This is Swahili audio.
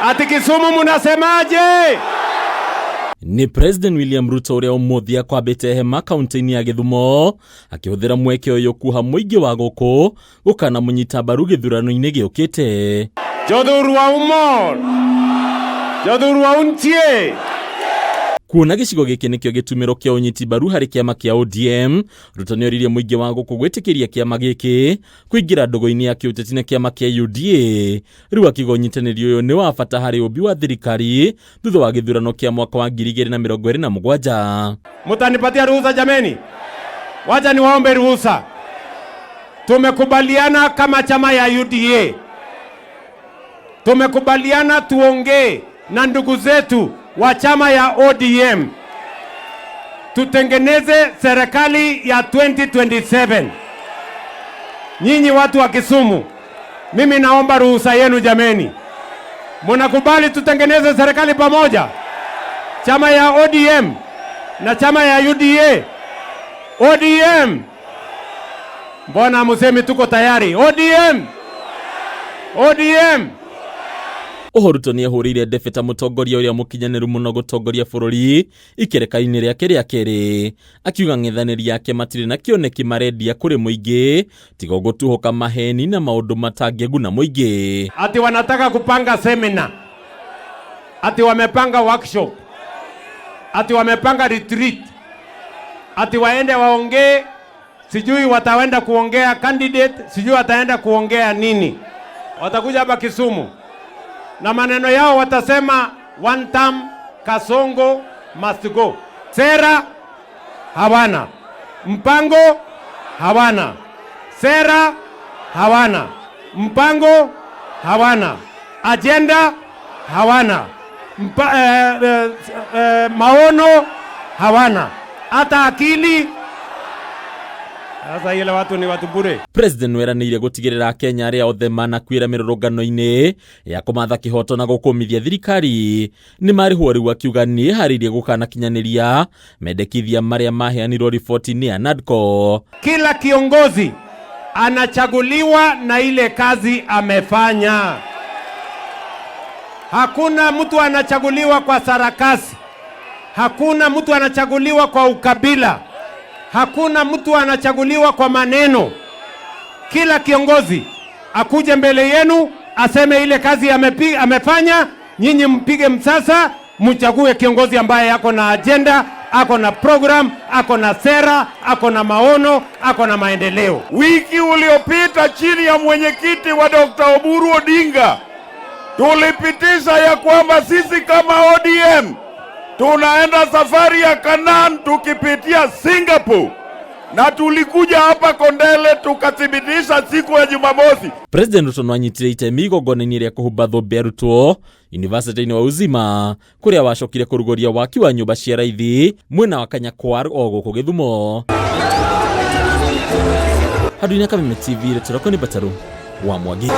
Ati Kisumu munasemaje? Nĩ President William Ruto ũrĩa ũmũthĩ akwambĩte hema kaunti-inĩ ya Gĩthumo akĩhũthĩra mweke ũyũ kuha mũingĩ wa gũkũ gũkana mũnyita mbaru gĩthurano-inĩ gĩũkĩte. Jothurwa umor. Jothurwa untie. Kuona gĩcigo gĩkĩ nĩkĩo gĩtumĩro kĩa ũnyiti mbaru harĩ kĩama kĩa ODM, Ruto nĩoririe mũingĩ wa gũkũ gwĩtĩkĩria kĩama gĩkĩ kũingĩra ndũgũ-inĩ ya kĩũteti na kĩama kĩa UDA. Rĩu akiuga ũnyitanĩri ũyũ nĩ wa bata harĩ ũmbi wa thirikari thutha wa gĩthurano kĩa mwaka wa 2027. Mutanipatia ruhusa jameni? Wacha niwaombe ruhusa. Tumekubaliana kama chama ya UDA, tumekubaliana tuongee na ndugu zetu wa chama ya ODM, tutengeneze serikali ya 2027. Nyinyi watu wa Kisumu, mimi naomba ruhusa yenu jameni. Munakubali tutengeneze serikali pamoja? Chama ya ODM na chama ya UDA. ODM, mbona musemi tuko tayari? ODM, ODM. Oho Ruto nĩehũrĩire ndebe ta mũtongoria ũrĩa mũkinyanĩru mũno gũtongoria bũrũri ikereka-inĩ rĩake rĩa kerĩ, akiuga ng'ethanĩri yake matirĩ na kĩoneki marendia kũrĩ mũingĩ tiga gũtuhũka maheni na maũndũ matangĩguna mũingĩ. Ati wanataka kupanga semina, ati wamepanga workshop, ati wamepanga retreat, ati waende waongee, sijui wataenda kuongea candidate, sijui wataenda kuongea nini. Watakuja hapa Kisumu na maneno yao watasema one term Kasongo must go. Sera hawana, mpango hawana, sera hawana, mpango hawana, agenda hawana, maono hawana, hata akili. Sasa ile watu ni watu bure. President nĩeranĩire gũtigĩrĩra Kenya arĩa othe manakuĩra mĩrũrũngano-inĩ ya kũmatha kĩhoto na gũkũmithia thirikari nĩ marĩhwo, rĩu akiuga nĩ ĩharĩirie gũkanakinyanĩria mendekithia marĩa maheanirwo riboti-inĩ ya NADCO. Kila kiongozi anachaguliwa na ile kazi amefanya. Hakuna mtu anachaguliwa kwa sarakasi. Hakuna mtu anachaguliwa kwa ukabila. Hakuna mtu anachaguliwa kwa maneno. Kila kiongozi akuje mbele yenu aseme ile kazi amefanya, nyinyi mpige msasa, mchague kiongozi ambaye ako na agenda, ako na program, ako na sera, ako na maono, ako na maendeleo. Wiki uliopita chini ya mwenyekiti wa Dr. Oburu Odinga tulipitisha ya kwamba sisi kama ODM tunaenda safari ya Canaan tukipitia Singapore, na tulikuja hapa Kondele tukathibitisha siku ya Jumamosi. President Ruto no anyitire itemi igongona-inĩ rĩa kũhumba thũmbĩ arutwo University-inĩ wa Uzima kũrĩa wacokire kũrugũria waki wa nyũmba cia raithi mwena wa Kanyakwar o gũkũ Gĩthumo. Handũ-inĩ Kameme TV, rĩtũrako nĩ Bataru wa Mwangi.